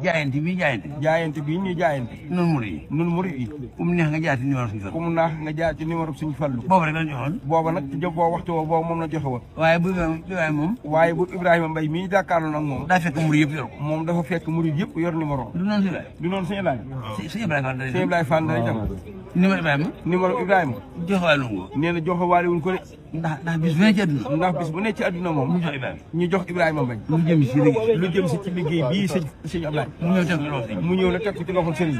jaayante bi ñuy jaayante nun murid yi ku mu neex nga jaar ci numéro suñu Fallu ku mu neex nga jaar ci numéro suñu Fallu boobu rek lañ joxoon booba nag ci boo waxtu woo boobu moom la joxe woon waaye bu Ibrahima Mbaye mii jàkkaarloo nag moom daa fekk murid yëpp yor ko moom dafa fekk murid yëpp yor numéro du noonu sëñ Ibrahima Fall dara itam numéro Ibrahima joxewaale wuñ ko nee na joxewaale wuñ ko de ndax bis bu ne ci àdduna moom ñu jox Ibrahima Mbaye lu jëm si ci liggéey bii sëñ Ablaye mu ñëw na teg ko ci loxol sëriñ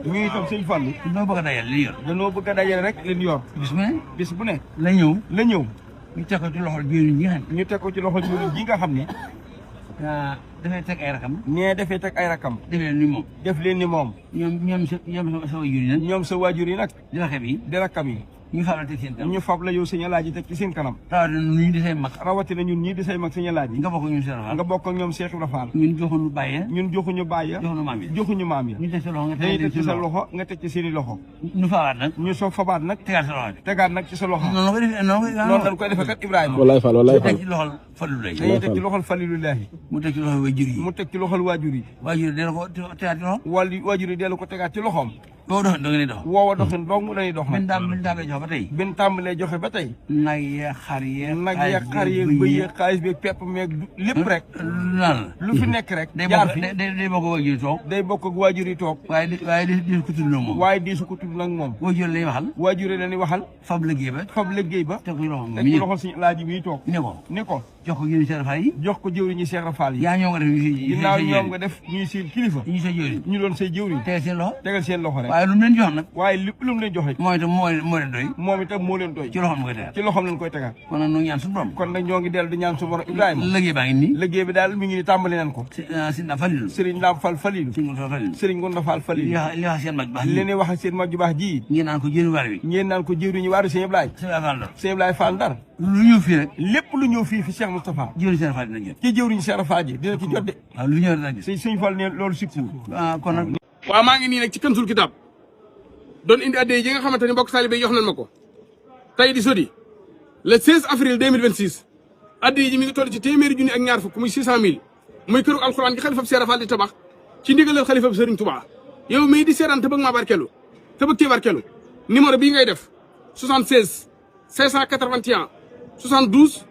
bi ñu itam sëñ Fallu dañoo bëgg a dajale rek leen yor bis bu ne la ñëw ñu teg ko ci loxol jëriñ ji nga xam ne dafay teg ay rakam def leen ni moom ñoom sa waajur yi nag di rakam yi ñu fab la yow sëñ Alaaji teg ci seen kanam rawatina ñun ñii di say mag sëñ Alaaji nga bokk ak ñoom Cheikh Ibra Fall ñun joxuñu bàyyi joxuñu maam ya dañuy teg ci sa loxo nga teg ci seeni loxo ñu soo fabaat nag tegaat nag ci sa loxo noonu dañ koy defee kat Ibrahima wallaay Fall dañuy teg ci loxol Falilulahi mu teg ci loxol waajur yi waajur yi dellu ko tegaat ci loxoom woowa doxin dong dañuy dox nag bin tàmbalee joxe ba tey nag yeeg xar yeeg bëy yeeg xaalis beeg pepp meeg lépp rek lu fi nekk rek jaar fi day bokk ak waajur yi toog waaye di su ko tudd nag moom waajur la ñuy waxal fab liggéey ba teg ci loxol suñu Alaaji bi toog ni ko jox ko jëwriñu Cheikh Ibra Fall yi ginnaaw ñoom nga def ñuy si kilifa ñu doon say jëwriñ tegal seen loxo rek waaye lu mu leen jox nag waaye lépp lu mu leen jox rek moom itam moo leen doy ci loxoom lañ koy tegaat kon nag ñoo ñaan suñu borom kon nag ñoo ngi dellu di ñaan suñu borom Ibrahima liggéey bi daal mi ngi ni tàmbali nañ ko Serigne Ndam Fall Falilou Serigne Gonda Fall Falilou li ñuy wax seen mag ju baax ji ngeen naan ko jëwriñu waaru sëñ Ablaye Fall Ndar lu ñëw fii rek lépp lu ñëw fii fi Cheikh Moustapha ci jëwriñu Cheikh Fall ji dina ci jot de lu ñëw rek sëñ Fall ne loolu sikku kon nag waaw maa ngi nii nag ci Kanzul Kitab doon indi addiya yi nga xamante ni mbokk taalibe yi jox nañ ma ko tey di sodi le 16 avril 2026 addiya ji mi ngi toll ci téeméeri junni ak ñaar fukk muy 600 000 muy këru alxuraan gi xalifab Cheikh Fall di tabax ci ndigalal xalifab Serigne Touba yow mii di seetaan te bëgg maa barkeelu te bëgg cee barkeelu numéro bii ngay def 76 581 72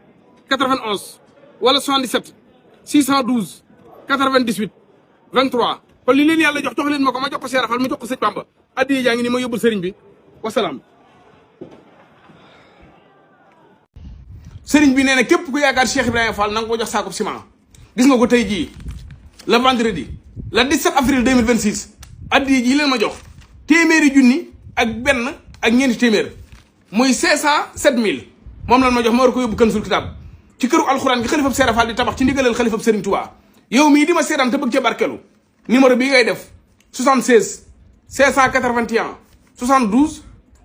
91 wala 77 612 98 23 kon li leen yàlla jox leen ma ko ma jox ko Cheikh Fall mu jox ko sëñ Bamba addiya jaa ngi ni ma yóbbul sëriñ bi wasalaam. sëriñ bi nee na képp ku yaakaar Cheikh Ibrahima Fall na nga ko jox saako ciment gis nga ko tey jii le vendredi le 17 avril 2026 addiya ji leen ma jox téeméeri junni ak benn ak ñeenti téeméer muy 507000 moom lan ma jox ma war ko yóbbu Kanzul Kitab ci këru alxuraan gi xalifab Cheikh Fall di tabax ci ndigalal xalifab Serigne Touba yow mii di ma seetaan te bëgg ca barkelu numéro bii ngay def 76 581 72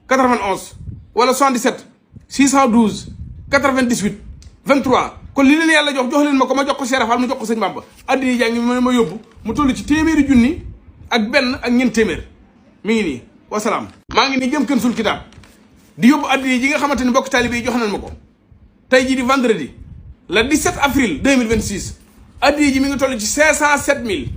91 wala 77 612 98 23 kon li leen yàlla jox leen ma ko ma jox ko Cheikh Fall mu jox ko sëñ Bamba addiya jaa ngi ma yóbbu mu toll ci téeméeri junni ak benn ak ñeent téeméer mi ngi nii wasalaam. maa ngi nii jëm Kanzul Kitab di yóbbu addiya ji nga xamante ni mbokk taalibe yi jox nañ ma ko tey jii di vendredi le 17 avril 2026 addiya ji mi ngi toll ci 507000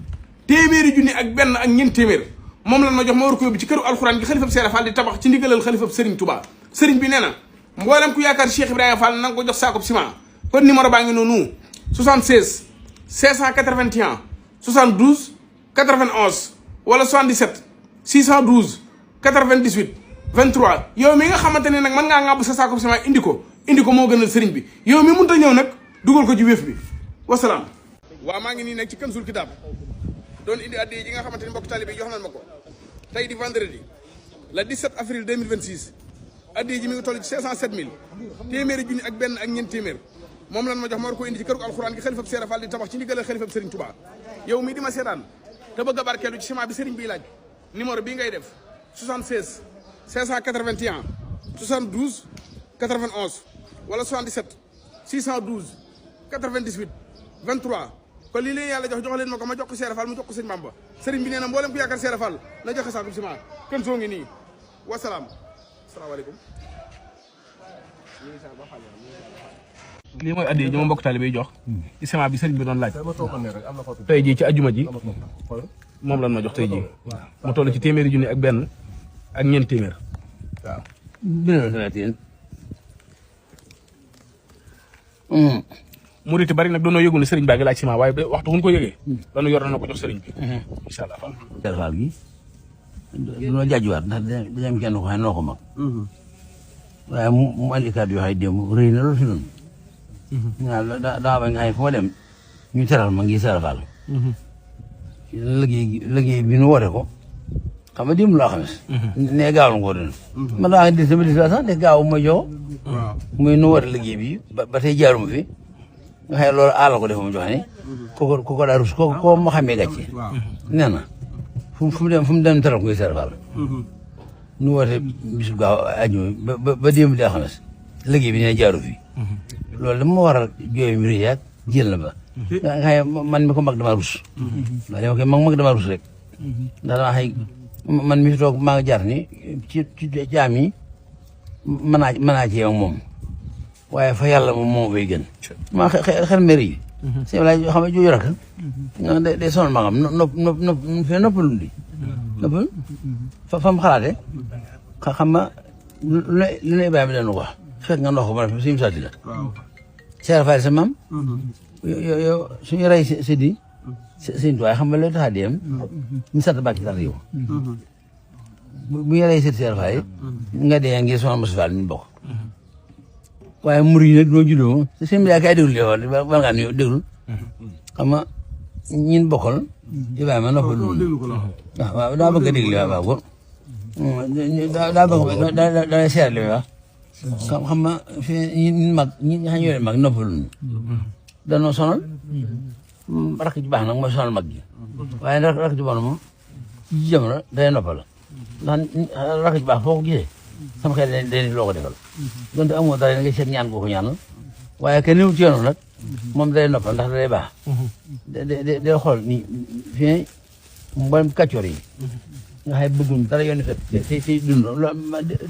téeméeri junni ak benn ak ñeent téeméer moom lan ma jox ma war ko yóbbu ci këru alxuraan gi xalifab Cheikh Fall di tabax ci ndigalal xalifab Serigne Touba Serigne bi nee na mboolem ku yaakaar Cheikh Ibrahima Fall na nga ko jox saako ciment kon numéro baa ngi noonu 76 581 72 91 wala 77 612 98 23 yow mi nga xamante ne nag mën ngaa ŋàbb sa saako ciment indi ko moo gënal Serigne bi yow mi mënut a ñëw nag dugal ko ci wéef bi wasalaam. waaw maa ngi nii nag ci Kanzul Kitab doon indi addiya yi nga xamante ni mbokk taalibe yi jox nañ ma ko tey di vendredi le 17 avril 2026 addiya ji mi ngi toll ci 507000 téeméeri junni ak benn ak ñeent téeméer moom lan ma jox ma war ko indi ci këru alxuraan gi xalifab Cheikh Fall di tabax ci ndigalal xalifab Serigne Touba yow mii di ma seetaan te bëgg a barkeelu ci ciment bi Serigne bi laaj numéro bii ngay def 76 581 72 91 wala 77 612 98 23 kon lii leen yàlla jox leen ma ko ma jox ko Cheikh Fall mu jox ko sëñ Bamba sëriñ bi nee na mboolem ku yaakaar Cheikh Fall na joxe saako ciment kën soo ngi nii wasalaam asalaamaaleykum lii mooy addiya ji ma mbokk taalibe yi jox ci ciment bi sëriñ bi doon laaj tey jii ci ajjuma ji moom lan ma jox tey jii mu toll ci téeméeri junni ak benn ak ñeent téeméer waaw murit bari nag doonoo yëgul ne sëriñ baa ngi laaj ciment waaye waxtu wuñ ko yëgee lanu yor na ko jox sëriñ bi incha allah Fall gi dunoo jaajuwaat ndax dañu am kenn ko xam ne noo ko mag waaye mu andi kàddu yoo xam ne démb rëy na loolu fi noonu daa ba nga xam ne fu ma dem ñu teral ma ngi Serap Fall liggéey bi nu woote ko xam nga démb laa xames ne gaaw na ko doon man daa dis sama dis sax ne gaaw ma jox muy nu woote liggéey bi ba tey jaaruma fi nga xam ne loolu aala ko def ma jox ne ko daa rus ko ma xamee gàcce nee na fu mu dem teral ko Serap Fall nu woote bisu gaaw ajuma ba démb daa xames liggéey bi ne jaaru fi loolu dama waral jooy mi rëy ak jël na ba nga xam ne man mi ko mag dama rus ndax dama koy mag dama rus rek ndax dama xëy man mi fi toog maa ngi jaar ni ci jaam yi mën naa ci yow moom waaye fa yàlla moom moo bay gën maa xel mairie yi sëñ laay xam ne jooju rak day sonal magam fee noppalum di noppal fa mu xalaate xam nga lu ne bàyyi mi danu ko fekk nga ndox ko ma suñu sati la Serap Fall sa maam yow suñu rey sëddi sëñ tuwaay xam nga loolu tax a dem ñu sant bàkki tar yow bu ñu rey sëddi Serap Fall nga dee ngir soxna Moussa Fall ñu bokk waaye mur yi nag doo juddoo sëñ bi yaa kay déglu yow war ngaa nuyu déglu xam nga ñin bokkal Ibrahima noppal waaw daa bëgg a déglu waaw ko daa bëgg da seet li wax xam nga fii ñun mag ñi nga xam ne mag noppaluñu danoo sonal rakk ji baax nag mooy sonal mag ji waaye rakk ji bon moom ci jamono day noppal ndax rakk ji baax foo ko gisee sama xel day loo ko defal donte amoo dara nga seet ñaan koo ko ñaanal waaye kenn niwut ci yoonu nag moom day noppal ndax day baax day xool ni fii mboolem kàccoor yi nga xam ne bëggum dara yoon fet tey dund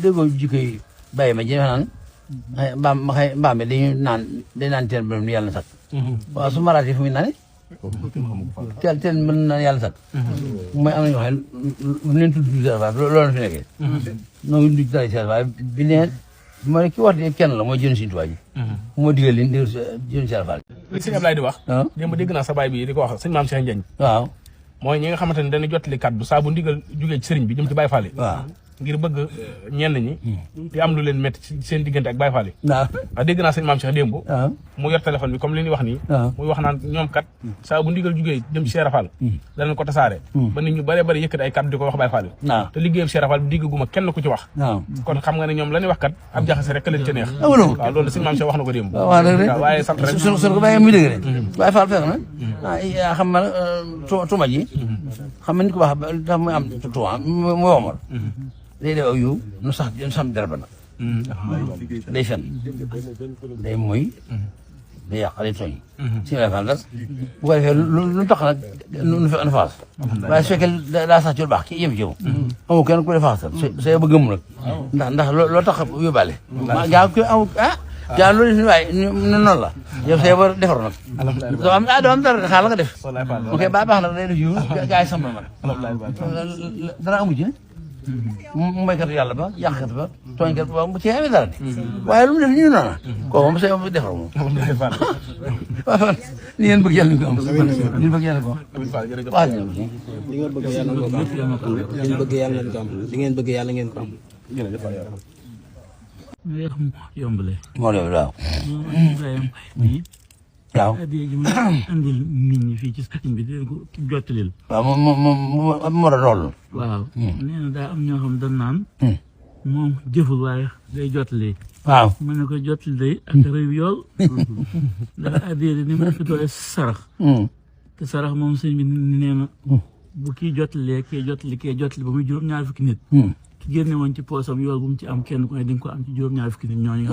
déggoo jikko yi bàyyi ma jëme naan mbaam bi day naan teen ba yàlla na sakk waaw su maraat yi fu muy naane teen mën na yàlla sakk mooy am na ñoo xam ne leen tudd Serap Fall loolu fi nekkee noonu du dara Serap Fall bi neen mooy ki wax kenn la mooy jënd Sëriñ Tuubaa ji moo digal li jënd Serap Fall li sëñ Ablaye di wax démb dégg naa sa baay bi di ko wax sëñ Maam Cheikh Ndiagne waaw mooy ñi nga xamante ne dañu jottali kàddu saa bu ndigal jugee ci sëriñ bi jëm ci Baye Fall waaw ngir bëgg ñenn ñi di am lu leen métti ci seen diggante ak Baye Fall waaw ndax dégg naa sëñ Maam Cheikh démb mu yor téléphone bi comme li ñuy wax nii muy wax naan ñoom kat saa bu ndigal jugee jëm ci Serap Fall danañ ko tasaare ba nit ñu bëree bëri yëkkati ay kàddu di ko wax Baye Fall te liggéeyam Serap Fall bi diggaguma kenn ku ci wax kon xam nga ne ñoom la ñuy wax kat ab jaxase rek leen ca neex waaw loolu sëñ Maam Cheikh wax na ko démb waaye sant rek su ko bàyyee muy dëgg de Baye Fall fekk na xam nga tuma ji xam nga nit ko wax tax muy am tuuma muy womal day def aw yu nu sax sam dara ba nag day fen day mooy day yàq day tooñ si Baye Fall nag bu ko defee lu tax nag nu fe faas waaye su fekkee daa sax ci lu baax ki yëf jëw amul kenn ku def faasal sa ba gëmm nag ndax loo tax yóbbaale gaa ko amul gaa loolu def ni waaye noonu la yow say war defaru nag doo am dara xaar la nga def ok baax nag day def yu gaa yi sambal nag dara amu ci mu maykat yàlla ba yàqkat ba tooñkat ba mu ci amee dara de waaye lu mu def ñu noona kooku moom say moom defar moom waaw ni ngeen bëgg yàlla ñu ko am ni bëgg yàlla ko waaw li ngeen bëgg yàlla ngeen ko am li ngeen bëgg yàlla ngeen ko am li ngeen bëgg yàlla ngeen ko am yombale moo def waaw waaw addiya ji mu andil nit ñi fii ci sëriñ bi dinañ ko jottalil waaw moom moo da toll waaw nee na daa am ñoo xam dañ naan moom jëful waaye day jottali waaw ma ne ko jottali day ak réew yool ndax addiya ji ni mu ëpp doole sarax te sarax moom sëñ bi nee na bu kii jottalee kee jottali ba muy juróom-ñaar fukki nit ki génne woon ci poosam yool bu mu ci am kenn ku ne di nga ko am ci juróom-ñaar fukki nit ñooñu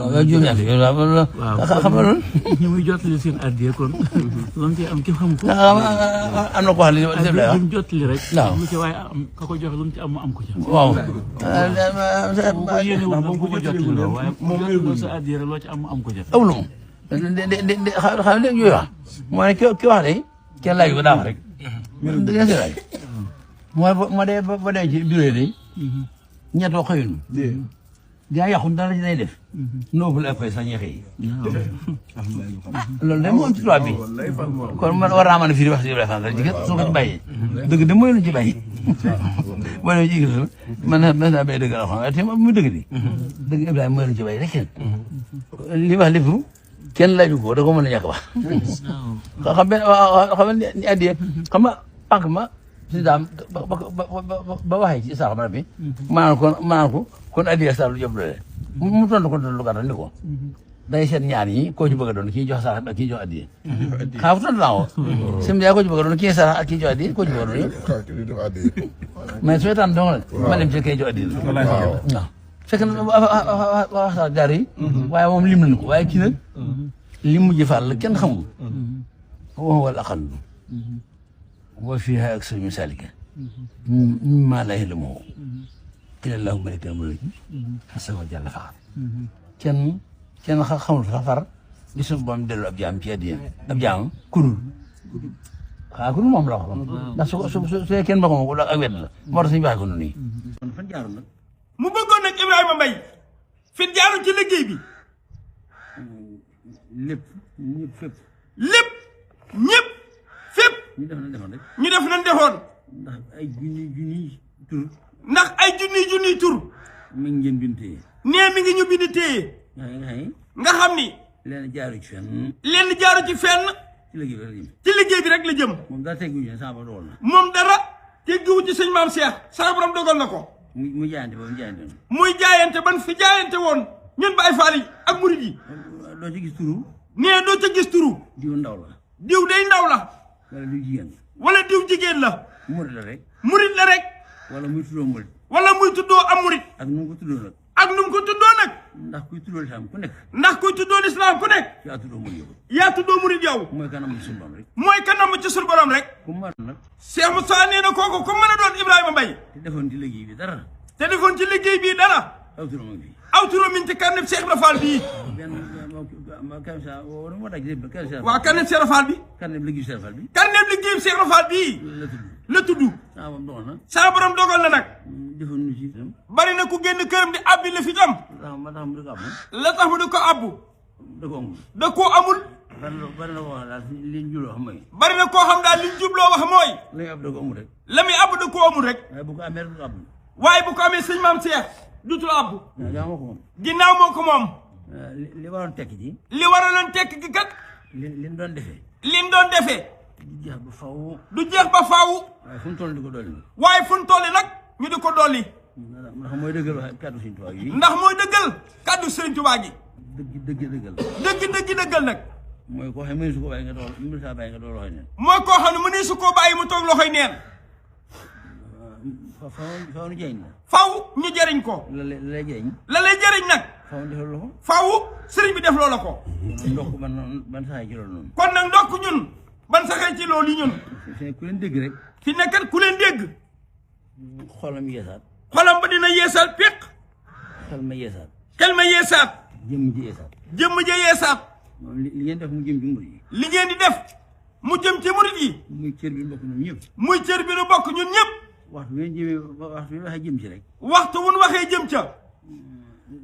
waaw xam nga loolu ñu muy jottali seen addiya kon loolu ci am kenn xamu ko am na ko wax li mu jottali rek lu ci waaye am ka ko joxe lu mu ci am mu am ko ca waaw ko yéene wul moom ku ko jottali loo waaye jottali sa addiya rek loo ci am mu am ko ca awlu xam ne yooyu wax moo ne ki wax de kenn laaj ko daa wax rek dëgg si laaj moo dee ba dee ci bureau yi de ñettoo xëyunu gaa yàqun dara lay def noobul ak fay sax ñeexe yi loolu de moo am ci tubaab bi kon man war naa mën a firi wax si Ibrahima Fall jigéen soo ko ci bàyyee dëgg de mooy lu ci bàyyi moo ne jigéen man naa bay dëgg la xam te muy dëgg di dëgg Ibrahima mooy lu ci bàyyi rek kenn li wax lépp kenn laaju ko da ko mën a ñàkk wax xam nga ni addiye xam nga pànk ma si daam ba waxee ci sax ba bi maanaam ko kon addiye sax lu jëf doole mu tontu ko lu gàttal ni ko day seet ñaar ñi koo ci bëgg a doon kii jox sax ak kii jox addiye xaa fu tontu naa ko sim yaa koo ci bëgg a doon kii sax ak kii jox addiye koo ci bëgg a doon yëpp mais su feetaan dong nag ma dem ci kii jox addiye waaw fekk na wax sax jaar yi waaye moom lim nañu ko waaye kii nag li mujj faal la kenn xamul wax wala aqal wa fiha aksaru min zalika mimma la ya'lamu illa Allahu malikul mulk azza wa jalla faqat kenn xamul sax far li suñu borom dellu ab jaam ci addiya ab jaam kurul kurul moom la wax ndax su kenn ba ko ak wedd la moo tax suñu waxee ko noonu kon fan jaaru nag mu bëggoon nag Ibrahima Mbaye fi jaaru ci liggéey bi lépp ñëpp fépp lépp ñëpp fépp ñu def nañ defoon rek ñu def nañ defoon ndax ay junni tur ndax ay junni tur mi ngi ngeen bind téye nee mi ngi ñu bind téye nga xam ni leen jaaru ci fenn leen jaaru ci fenn ci liggéey bi rek la jëm moom dara tegguñu ne sama borom dogal na moom dara tegguwu ci sëñ maam Cheikh sama borom dogal na ko muy jaayante ba mu jaayante muy jaayante ban fi jaayante woon ñun Baay Faal yi ak murid yi doo ci gis turu nee doo ca gis turu diw ndaw la diw day ndaw la wala diw jigéen wala diw jigéen la murid la rek murid la rek wala muy tuddoo murid wala muy tuddoo am murid ak nu mu ko tuddoo nag ak nu mu ko tuddoo nag ndax kuy tuddoo lislaam ku nekk ndax kuy tuddoo lislaam ku nekk yaa tuddoo murid yow yaa tuddoo murid yow mooy kanam ci suñu borom rek mooy kanam ci suñu borom rek ku mën nag Cheikh Moussa nee na kooku ku mën a doon Ibrahima Mbaye te defoon ci liggéey bi dara te defoon ci liggéey bii dara aw turam ak bi aw turam min ci carnet Cheikh Ibra Fall bii waaw carnet Cheikh Ibra Fall bi carnet liggéey Cheikh Fall bi carnet liggéey Cheikh Ibra Fall bii la tudd saa borom dogal na nag defoon ñu ci itam bari na ku génn këram di abbi la fi tam la tax mu di ko abbu da koo amul bari na koo xam daal liñ jubloo wax mooy bari na koo xam daal liñ jubloo wax mooy la muy ab da ko amul rek la muy abbu da koo amul rek waaye bu ko amee du ko abbu waaye bu ko amee sëñ maam Cheikh dutul abbu yaa moo ko moom ginnaaw moo ko moom li waroon tekk ji li waraloon tekk gi kat liñ doon defee liñ doon defee du jeex ba faw du jeex ba faaw waaye fu mu toll di ko dolli waaye fu mu toll nag ñu di ko dolli ndax mooy dëggal wax kàddu Sëriñ Tuubaa yi ndax mooy dëggal kàddu Sëriñ Tuubaa gi dëgg dëggal nag mooy koo xam ne mënu su ko bàyyi nga dool mënu saa bàyyi nga dool loxoy neen mooy koo xam ne mënu su koo bàyyi mu toog loxoy neen faw nu jëriñ la faw ñu jëriñ ko la lay jëriñ la lay jëriñ nag faw nu defal loxo faw sëriñ bi def loola ko ndokk ban saxee ci loolu noonu kon nag ndokk ñun ban saxee ci loolu yi ñun fi ku leen dégg rek fi nekkat ku leen dégg xolam yeesaat xolam ba dina yeesal péq xel ma yeesaat xel ma yeesaat jëmm ji yeesaat jëmm ja yeesaat li ngeen def mu jëm ci murid yi li ngeen di def mu jëm ci murid yi muy cër bi bokk ñun ñëpp muy cër bi nu bokk ñun ñëpp waxtu bi jëmee waxtu bi waxee jëm ci rek waxtu wu nu waxee jëm ca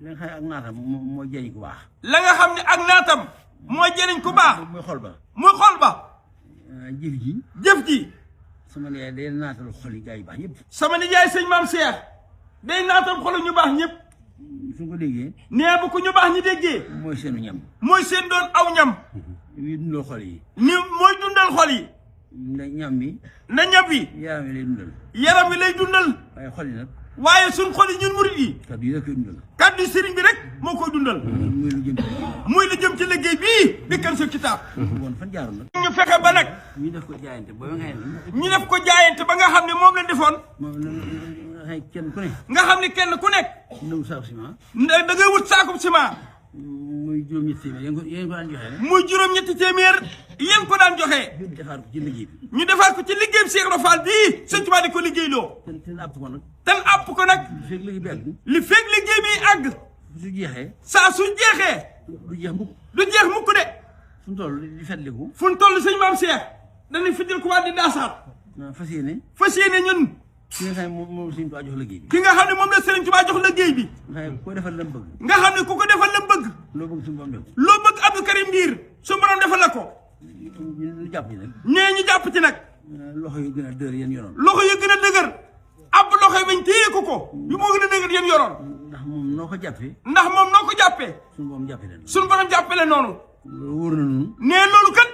la nga xam ne ak naatam mooy jëriñ ku baax la nga xam ne ak naatam mooy jëriñ ku baax muy xol ba muy xol ba jëf ji sama nijaay day naatal xol yi gaa yu baax yëpp sama nijaay sëñ maam Cheikh day naatal xolu ñu baax ñëpp su ko déggee nee bu ko ñu baax ñi déggee mooy seenu ñam mooy seen doon aw ñam yuy dundal xol yi ni mooy dundal xol yi na ñam bi na ñam bi yaram wi lay dundal yaram wi lay dundal waaye xol yi nag waaye suñ xol yi ñun murid yi kaddu yi rek koy dundal kaddu sëriñ bi rek moo koy dundal muy lu jëm ci liggéey bii di Kanzul Kitab woon fan jaaroon nag ñu fexe ba nag ñu def ko jaayante ba nga xam ne ñu def ko jaayante ba nga xam ne moom lañ defoon kenn ku ne nga xam ne kenn ku nekk nëw saako ciment da ngay wut saakub ciment muy juróom-ñetti téeméer yéen ko daan joxe rek muy juróom-ñetti téeméer yéen ko daan joxe ñu defaat ko ci liggéey bi ñu defaat ko ci liggéey bi Cheikh Ibra Fall bii sëñ Tuubaa di ko liggéeyloo te àpp ko nag ten àpp ko nag li fekk liggéey bi àgg li fekk liggéey bi àgg su jeexee saa su jeexee du jeex mukk du jeex mukk de fu mu toll di fetliku fu mu toll sëñ maam Cheikh dañuy fiddil ko waat di daasaat fas yéene ñun ki nga xam ne moom Sëriñ Tuubaa jox liggéey bi ki nga xam ne moom la Sëriñ Tuubaa jox liggéey bi nga xam ne ko defal lam bëgg nga xam ne ku ko defal lam bëgg loo bëgg suñu borom def loo bëgg Abdou Karim Ndiir su borom defal la ko ñu jàpp ci nag ñee ñu jàpp ci nag loxo yu gën a dër yéen yoroon loxo yu gën a dëgër ab loxo yi bañ téye ko yu moo gën a dëgër yéen yoroon ndax moom noo ko jàppee ndax moom noo ko jàppee suñu borom jàppee leen suñu borom jàppale noonu loolu wóor na ñun nee loolu kat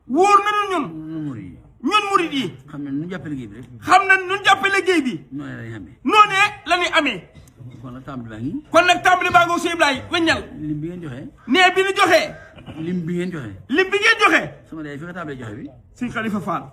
wóor na ñun ñun murid ñun murid yi yi xam ne nu jàppee liggéey bi rek xam na ñun jàppe liggéey bi noonu lañ xamee noonee la ñuy amee kon nag tàmbali baa ngi kon nag tàmbali baa ngoo Sëñ Ibrahima weññal lim bi ngeen joxe nee bi ñu joxee lim bi ngeen joxe lim bi ngeen joxe sama day fi nga tàmbalee joxe bi Sëñ Khalifa Fall